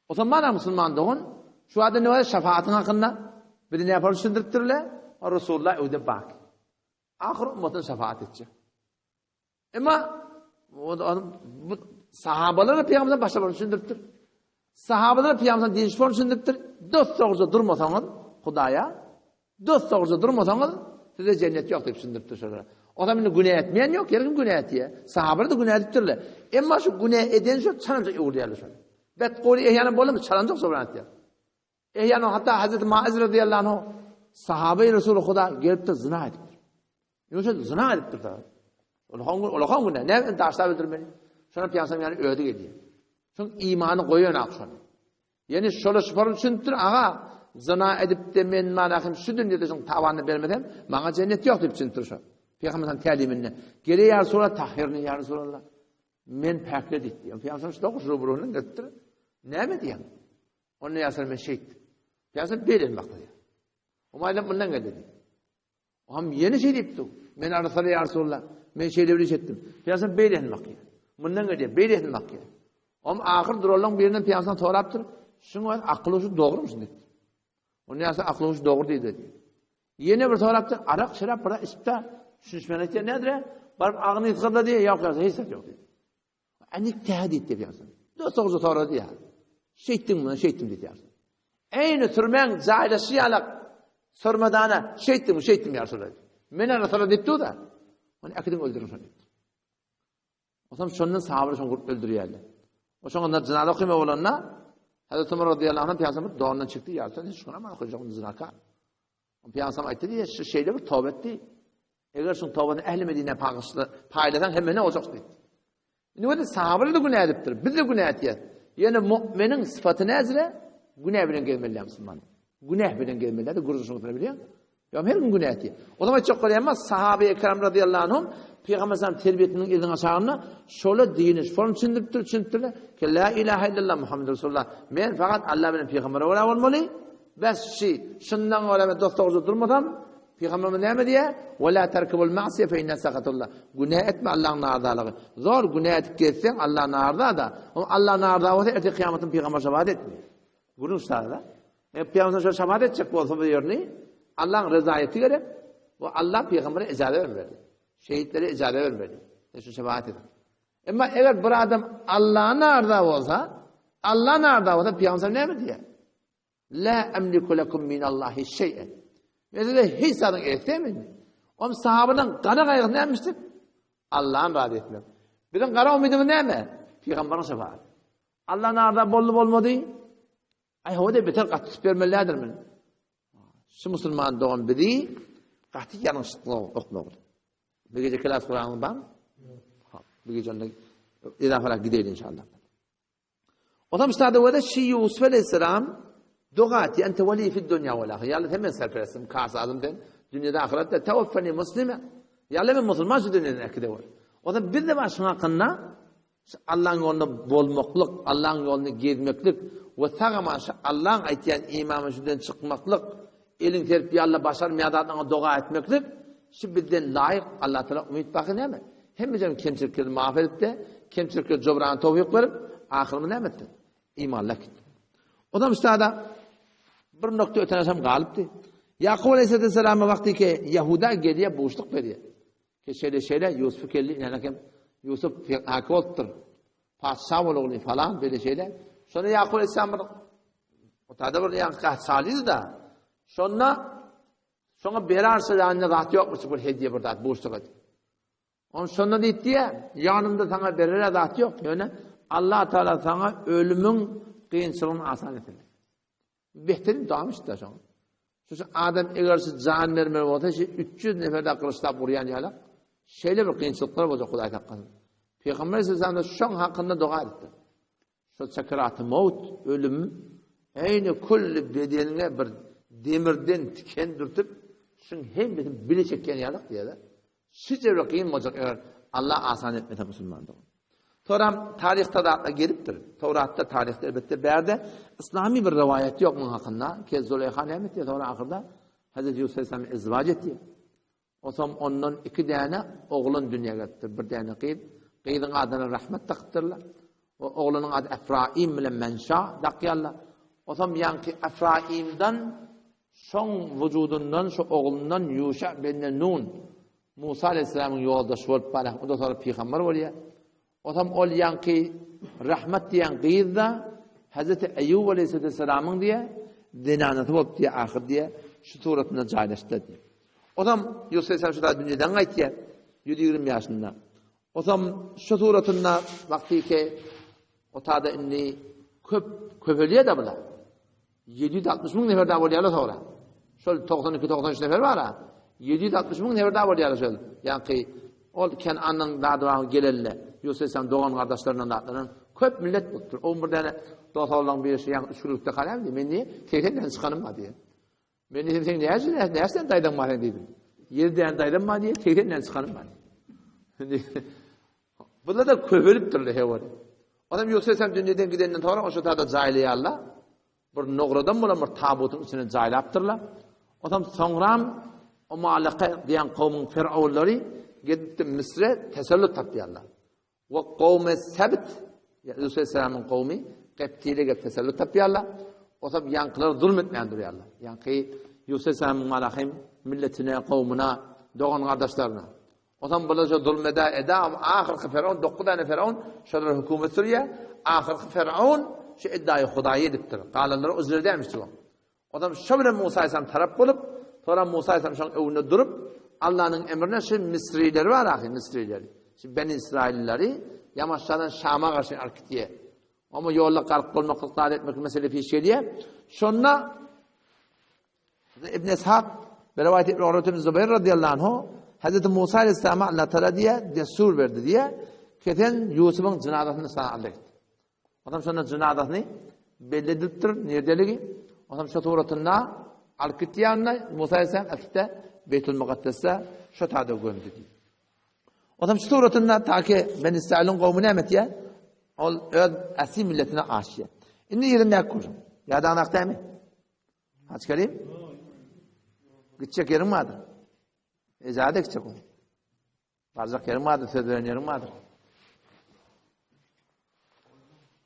Otam mana musulman dogan, şu ady ne şefaatyn hakynda bizi ne yapar düşündiripdirler? Resulullah öde bak. Ahyr ummatyna şefaat etjek. Emma bu sahabalara peygamberden başga bir düşündiripdir. Sahabalara peygamberden değişik bir düşündiripdir. Dost dogruca durmasaňyz Hudaýa, dost dogruca durmasaňyz size cennet ýok diýip düşündiripdir şolara. O zaman indi günä etmeýän ýok, her kim günä etýär. Sahabalar da günä edipdirler. Emma şu günä eden şu çalanjak öwürýärler şony. Betgoly eýäne bolmy çalanjak sobran etýär. Eýäne hatda Hazreti Maiz radıyallahu anh sahabe Resulü Huda gelipdir zina edipdir. Ýogsa zyna edipdir da. Ulakan ulakan günä. Näme daşlap öldürmeli? Şona peygamber ýany özi gelýär. Şoň imany goýan ak şony. Ýani şola şuparyň düşünipdir, aga, zyna edip de men mana hem şu dünýede şoň tabanyny bermesem, maňa jennet ýok diýip düşünipdir şo. Peygamber täliminde. Gele ýa Resulallah, tahhirni ýa Resulallah. Men päkle diýdi. Peygamber şu dogry ruburuny getiripdir. Näme diýen? Onda ýa men şeýtdim. Peygamber beýle bakdy. Umaýlam mundan geldi diýdi. Ham ýene şeý diýipdi. Men arasala ýa Resulallah, men şeýle bir iş etdim. Peygamber beýle etmek bakýar. Mundan gelýär, beýle etmek bakýar. Om ahyr duralaň birinden Peygamber sorapdyr. Şuň öz akyly şu dogrumy şun diýipdir. Onda ýa akyly şu dogry diýdi. Ýene bir sorapdyr, arak şerap bir içip-de, düşünişmän aýtýar, nädire? Baryp agyny ysgyrda diýýär, ýok ýa hiç zat ýok diýdi. Anik tädi diýip ýazdy. Dost-dogry sorady ýa. Şeýtdiňmi, şeýtdim diýip ýazdy. Eýni türmäň jaýlaşy ýalak sormadana şeýtdiňmi, şeýtdim ýa Resulallah. Men Resulallah diýip dur-da. Ony äkidiň öldüriň şony diýip. Osam şondan sahabalar şony gurup öldürýärler. O şoňa jynaza okyma bolanda Hazreti Umar radıyallahu anh Peygamber donundan çekdi ýa sen hiç günah okajak zynaka. Peygamber aýtdy diýe şu şeýle bir toba etdi. Eger şuň tobasyny ähli Medine pagyşla, paýlasaň hemme ne boljak diýdi. Indi weli sahabalar da günä edipdir. Biz de günä etýäs. Ýöne mu'miniň sypaty näzire? Günä bilen gezmeli musulman. Günä bilen gezmeli de guruşyň bilýän. Ýa her gün günä etýär. O zaman aýtjak bolýan sahabe ekram radiyallahu anhum Peygamber sallam terbiýetiniň eliniň aşagynda şola dini şol düşündiripdir, düşündiripdir. Ki la ilaha illallah Muhammed Resulullah. Men fakat Allah bilen peygambere görä bolmaly. Bes şi, şundan görä men dost dogry durmasam, Pygamberimiz näme diýýär? Ve la terkibul ma'siye fe inne sakatullah. Günä etme Allahyň nardalygy. Zor günä edip gezseň Allah narda-da. O Allah narda bolsa erte kyýamatyň pygamber şefaat etmeýär. Gürrüň şada. E pygamber şo şefaat etjek bolsa bu ýerini Allahyň rezaýeti gerek. We Allah pygambere ijaza bermeli. Şehitlere ijaza bermeli. E şu şefaat edin. Emma eger bir adam Allah narda bolsa, Allah narda bolsa pygamber näme diýýär? La emliku lekum minallahi şeý'en. Men size hiç zadyň eýesi men. Om sahabadan gara gaýgysy nämişdir? Allah'ın razy etmek. Biziň gara umydymyz näme? Pygamberiň şefaati. Allah narda boldy bolmady. Aý howada beter gaty tutup bermelidir men. Şu musulman dogan bizi gaty ýalňyşlykla okmaly. Bir gece kelas Kur'an'yň bar? Bir gece onda izafarak gideýin inşallah. Otam üstad wada şi Ýusuf aleyhisselam doga etdi. Ente weli fi dunya wel ahire. Ýa Allah sen men serperestim, karsazym sen. Dünýede ahiretde tewaffeni muslime. Ýa Allah men musulman şu dünýeden äkide bol. Otam biz de bar şuň hakynda Allah'ın ýolunda bolmaklyk, Allah'ın ýolunda gezmeklik we sag-aman şu Allah'ın aýtýan imamy şundan çykmaklyk, eliň serip ýa Allah başarmaýan zatlaryňa doga etmeklik şu bizden laýyk Allah Taala umyt baky näme? Hemmejem kemçilikleri maaf edip-de, kemçilikleri jobrana towfyk berip, ahyrymy näme etsin? Imanly äkitsin. Onam üstada bir nokta öten aşam galypdy. Ýakup aleyhissalama wagty ki Ýahuda gelýär, buşluk berýär. Ki şeýle şeýle Ýusuf geldi, ine kim Ýusuf haky bolupdyr. Patyşa bolugly falan beýle şeýle. Şonda Ýakup aleyhissalam bir otada bir ýaňky gaçalydy da. Şonda Şoňa berarsa ýanynda zat ýokmuş bir hediýe bir zat buşluk edip. On şonda diýipdi ýa, ýanymda saňa berere zat ýok, ýöne Allah Taala saňa ölümiň kynçylygyny asan etsin. Behterin damyş da şoň. Şu adam eger şu jan bermeli bolsa, şu 300 nefer de gylyçlap urýan ýaly, şeýle bir kynçylyklar boljak Hudaý saklasyn. Peygamber sallallahu şoň hakynda doga edipdir. Şol sekeraty mowt, ölüm, eýni külli bedeniňe bir demirden tiken dürtüp, şuň hemmesini bile çekýän ýalyk diýýär. Şu jebir kyn boljak eger Allah asan etmese musulman dogan. Soram taryhda zatlar gelipdir. Towratda taryhda elbetde bärde islami bir riwaýat ýok muň hakynda. Ke Züleyha näme etdi sonra ahyrda Hazreti Yusuf aleyhisselam izwac etdi. Osam ondan iki däne oglan dünýä gelipdir, bir däne gyz. Gyzyň adyna Rahmet dakypdyrlar. O oglunyň ady Efraim bilen Menşa dakýarlar. Osam ýaňky Efraimden şoň wujudyndan şu oglundan Ýuşa bin Nun Musa aleyhisselamyň ýoldaşy bolup barýar. O da soňra pygamber bolýar. Osam ol ýaňky Rahmet diýen gyz-da Hazreti Eýýub aleyhisselamyň diýe zenanasy bolup diýe ahyr diýe şu suratynda jaýlaşdy diýe. Osam Ýusuf aleyhisselam şu dünýeden gaýtýar 120 ýaşynda. Osam şu suratynda wagtyky otada indi köp köpelýär-de bular. 760 müň nefer daha bolýarlar soňra. Şol 92-93 nefer bar-a. 760 müň nefer daha bolýarlar şol. Ýaňky ol Kenanyň dadywagy gelende Ýusuf aleyhisselam dogan gardaşlaryndan zatlardan köp millet bolupdyr. O bir däne dost oglanlaryň biri şu ýaňky üç günlükde galýar diýdi. Men diýe 80 däne çykanym bar diýe. Men diýdim, sen näçe näçe däne daýdaň bar sen diýdim. Ýedi däne daýdam bar diýe, 80 däne çykanym bar. Bular da köpelipdirler hewar. Onam Ýusuf aleyhisselam dünýeden gidenden soňra oşa tada jaýlaýarlar. Bir nogradan bolan bir tabutyň içine jaýlapdyrlar. Onam soňram Umalaka diýen kowmuň firawunlary gidip Misre tesellut tapýarlar. We kowmy Sebt, Ýusuf aleyhisselamyň kowmy Qebtile gelip tesellut tapýarlar. Osam ýaňkylar zulm etmän durýarlar. Ýaňky Ýusuf aleyhisselamyň malahym milletine, kowmuna, dogan gardaşlaryna. Osam bular şo zulm eda eda ahyrky Firaun 9 däne Firaun şolara hökümet sürýär. Ahyrky Firaun şu iddiaýy Hudaýy edipdir. Galanlary uzur edämiş şu. Onam şo bilen Musa aleyhisselam tarap bolup, soňra Musa aleyhisselam şoň öňünde durup, Allanyň emrine şu Misrileri bar ahy, Misrileri. Şu Beni Israilleri Ýamaşjadan Şama garşy alyp gitýär. Amma ýolda gark bolmaklyk zat etmek mesele peş gelýär. Şonda İbn Ishak bir rivayet İbn Urwet ibn Zubayr radıyallahu anhu Hazreti Musa aleyhisselama Allah Teala diye destur berdi diye ki sen Yusuf'un jynazasyny sana alyp git. Onam şonda jynazasyny belli edilipdir, nirdeligi. Onam şo suratynda alyp gitdi ýanyna, Musa aleyhisselam äkitdi Beýtul Mukaddesde şo tada gömdi diýip. Onam şu suratynda ta ki Ben İsrailin gowmy näme etýär? Ol öz asy milletine aşýar. Indi ýerinde gurun. Ýa-da anak dämi? Haç Kerim? Gitjek ýeriň bardyr. Ejade gitjek ol. Barjak ýeriň bardyr, söz beren ýeriň bardyr.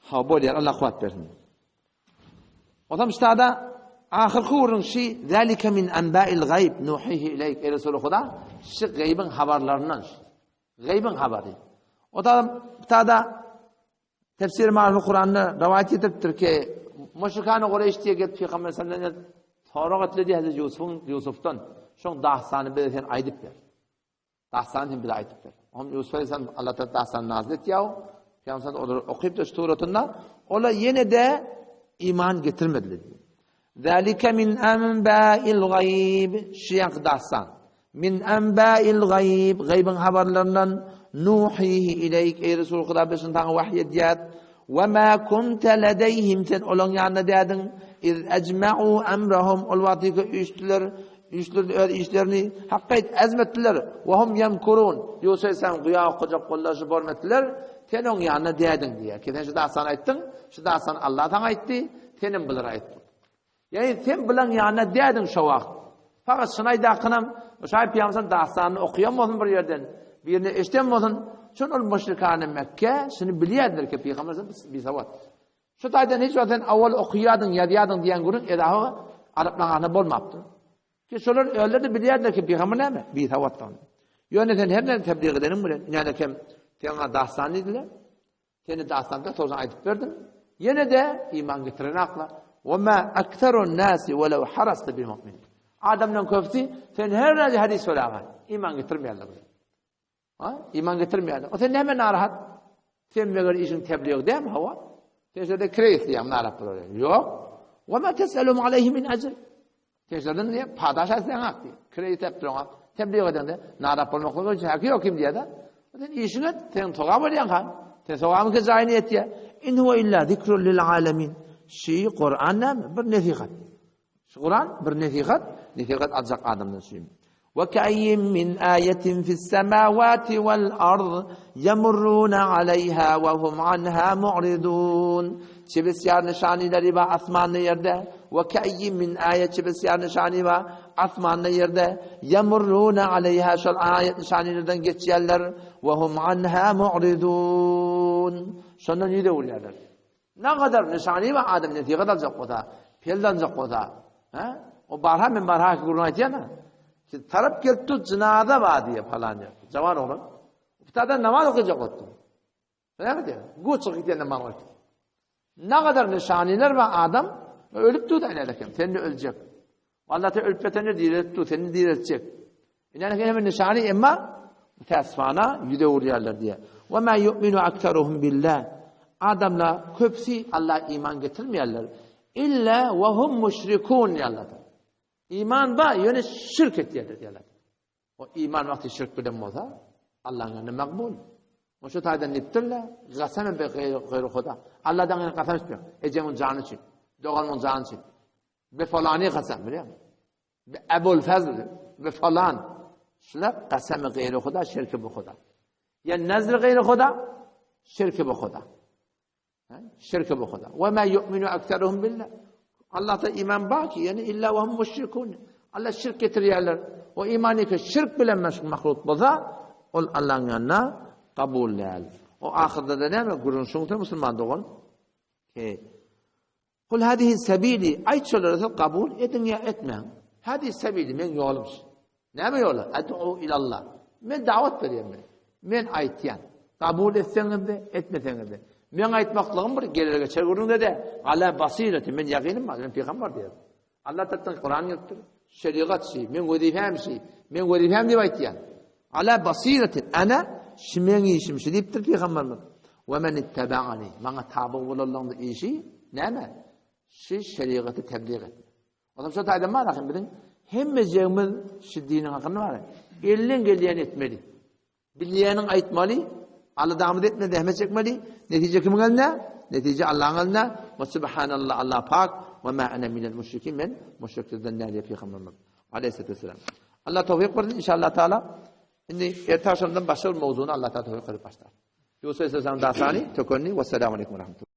Ha bolýar, Allah kuwwat bersin. Otam ştada ahyrky gürrüň şi zalika min anba'il gayb nuhihi ileyk ey Resul Huda şi gaýbyň habarlaryndan. Gaýbyň habary. O da tada Tefsir Marif Kuranda rivayet getiripdir ki müşrikany Gureýş diýe gelip Pygamber sallallahu aleyhi ve sellem sorag etdi Hazreti Ýusufyň Ýusufdan şoň dastany bize sen aýdyp ber. Dastany hem bize aýdyp ber. Oňa Ýusuf aleyhisselam Allah Taala dastany nazil etýär. Pygamber olary okyp da suratynda olar ýene-de iman getirmediler. Zalika min anba'il gayb. Şu dastan. Min anba'il gayb, gaýbyň habarlaryndan nuhihi ileyk ey Resul Huda biz saňa wahy edýär. Ve ma kunta ledeyhim sen olaň ýanynda dädiň. Iz ecma'u emrahum ol wagtyky üýşdüler. Üýşdüler öz işlerini hakka et azmetdiler. Ve hum yemkurun. Ýusuf aleyhisselam guýa okajak boldular şu bolmetdiler. Sen oň ýanynda dädiň diýýär. Ki sen şu dastany aýtdyň, şu dastany Allah saňa aýtdy, senem bulara aýtdyň. Ýagny sen bulaň ýanynda dädiň şo wagt. Fakat şuny aýdakynam, Şaý pygamber dastanyny okaýan bolsun bir ýerden, birine eşiden bolsun, şol ol müşrikany Mekke şuny bilýärdiler ki pygamber bisawat. Şu taýdan hiç wagt sen awal okaýardyň, ýazýardyň diýen gürrüň edawy araplaryň arasynda bolmapdyr. Ki şolar özleri de bilýärdiler ki pygamber näme? Bisawatdygyny. Ýöne sen her näme tebliğ edeniň bilen, näme kem saňa dastan diýdiler. Seni dastanda soňra aýdyp berdim. Ýene-de iman getiren akla. Wa ma aktarun nasi walau harasta bi mu'minin. Adamlaryň köpüsi sen her näme hadis söyläňä iman getirmeýärler. Ha? Iman getirmeýärler. O sen näme narahat? Sen meger işiň tebliğ dämi hawa? Sen şeýle kireý isleýäň narahat bolar. Ýok. Wa ma teselum aleyhi min ajr. Sen şeýle diýip padaş isleýäň diýip. Kireý isläp duran. Tebliğ edende narahat bolmaklyk üçin haky ýok kim diýýär-de. Sen işiňe et, sen sogap alýaň ha. Sen sogabyň ke jaýyny etýär. In huwa illa zikrun lil alamin. Şi Kur'an näme? Bir nesihat. Şu Kur'an bir nesihat, nesihat aljak adamdan şi. Ve kayyin min ayetin fis semawati vel ard yemurruna aleyha ve hum anha mu'ridun. Çibisýar nyşanyları bar asmanda ýerde. Ve kayyin min ayet çibisýar nyşany bar asmanda ýerde. Yemurruna aleyha şol ayet nyşanylardan geçýärler. Ve hum anha mu'ridun. Şondan ýüz öwürýärler. Ne gadar nyşany bar adam nesihat aljak bolsa, peld aljak bolsa, he? O barha men barha gürrüň aýtýan-a. Siz tarap gelip dur, jynaza bar diýe falan ýerde. Jawan oglan. Bu namaz okajak bolupdyr. Näme diýýär? Bu çykyp gidýän namaz okajak. Ne gadar nyşanylar bar adam ölüp dur da eken. Sen de öljek. Allah te ölüp ýatanda direltdi, dur, seni direltjek. Ine hemen nyşany emma müteessifana ýüze urýarlar diýýär. Ve ma yu'minu aktaruhum billah. Adamlar köpsi Allah iman getirmeýärler. Illa ve hum müşrikun diýýärler. Iman bar, ýöne şirk etýärler diýýärler. O iman wagty şirk bilen bolsa, Allah'ın yanında makbul. O şu taýdan diýipdirler, gasam be gaýry huda. Allah'dan ýene kasam etmek. Ejeňiň jany üçin, doganyň jany üçin. Be falany kasam, bilýärmi? Be Ebul Fazl, be falan. Şular kasamy gaýry huda, şirki bu huda. Ýa nazr gaýry huda, şirki bu huda. Şirki bu huda. Ve ma yu'minu aktaruhum billah. Allah'ta iman bar ki, yani illa ve hum müşrikun. Allah şirk getirýärler. O iman ki şirk bilen mahlut bolsa, ol Allah'ın yanına kabul däl. O ahyrda da näme gürrüň şuňsa musulman dogan? Ki Kul hadihi sebili aýt şolara siz kabul ediň ýa etmäň. Hadihi sebili meň ýolum. Näme ýoly? Ed'u ilallah. Men dawat berýän men. Men aýtýan. Kabul etseňiz-de, etmeseňiz-de. Meň aýtmaklygym bir geler geçer gürrüňde-de, ala basireti, men ýakynym bar, men pygamber diýýär. Allah tarapdan Kuran gelipdir. Şerigat şi, meň wezipem şi, meň wezipem diýip aýtýan. Ala basiretin ana şi meň işim şi diýipdir pygamberimiz. We men ittebaani maňa taby bolanlaryň işi näme? Şi şerigaty tebliğ etmek. Olam şo taýdan bar ahim biziň hemmejegimiz şu diniň hakynda bar. Elden gelýän etmeli. Bilýäniň aýtmaly, aladamyzy etmeli, zähmet çekmeli. Netije kimiň elinde? Netije Allahyň elinde. We subhanallah, Allah pak. We ma ana minel müşrikin. Men müşriklerden däl diýip pygamberimiz aleyhissalatu vesselam. Allah towfik bersin inşallah taala. Indi erte akşamdan başga bir mowzuny Allah taala towfik berip başlar. Ýusuf aleyhisselam dasany tökenli. Wesselamu aleýkum we rahmetullah.